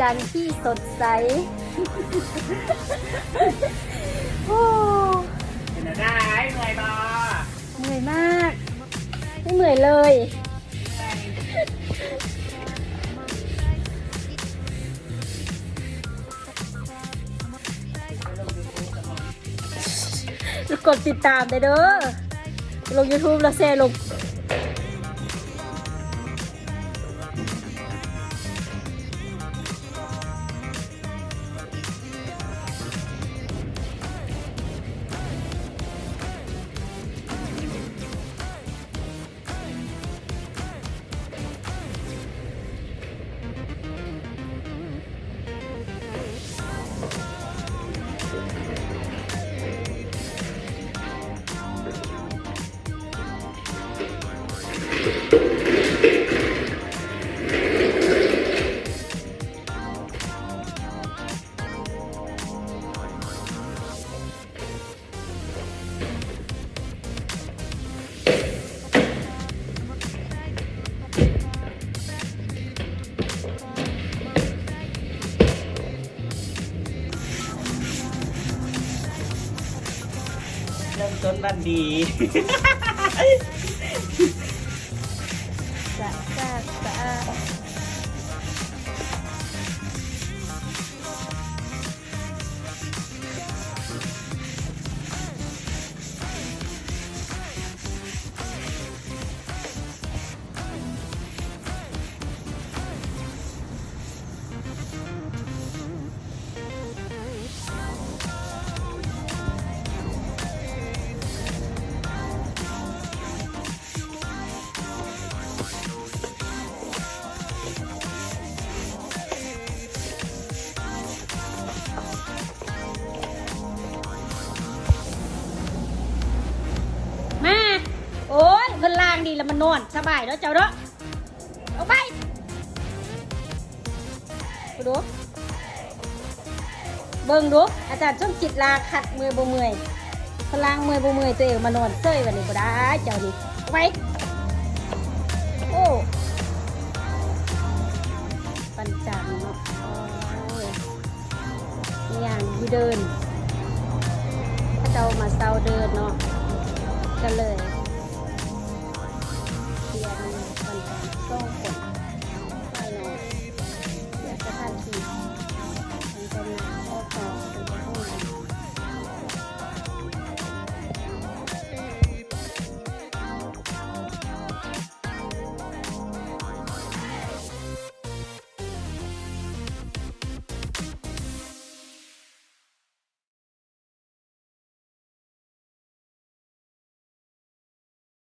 ຈັນທີ່ສົດໃສ. ໂອ້ ເປັນຈັ່ງໃດ ເມື່ອຍບໍ່? ເມື່ອຍມາກ ໄມ່ເມື່ອຍເລີຍ. ກົດຕິດຕາມໄດ້ເດີ ລົງຢູທູບແລ້ວແຊລົງ. ເລີ່ມຕົ້ນວັນດີ ສະອາດ ສະອາດ. ມາ ໂອ້ຍ ເພິ່ນລ້າງດີແລ້ວມານອນສະບາຍເນາະເຈົ້າເນາະ. ອອກໄປ ເບິ່ງດູ ເບິ່ງດູ ອາຈານສົມຈິດລາຄັດ ເມື່ອຍບໍ່ເມື່ອຍ ພະລາງເມື່ອຍບໍ່ເມື່ອຍ ຕົວເອງມານອນເສີຍ ບັດນີ້ບໍ່ໄດ້ເຈົ້ານີ້ ອອກໄປ. ໂອ້ ປັນຈັນເນາະ ໂອ້ຍ ມີຫຍັງຢູ່ເດີ່ນ ເຂົາເຈົ້າມາເຊົາເດີ່ນເນາະ ກໍເລີຍ ເປັນວັນຈັນສອງຄົນ ໄປເນາະ ເປັນສະຖານທີ່ ມັນກໍມີຂໍ້ຕໍ່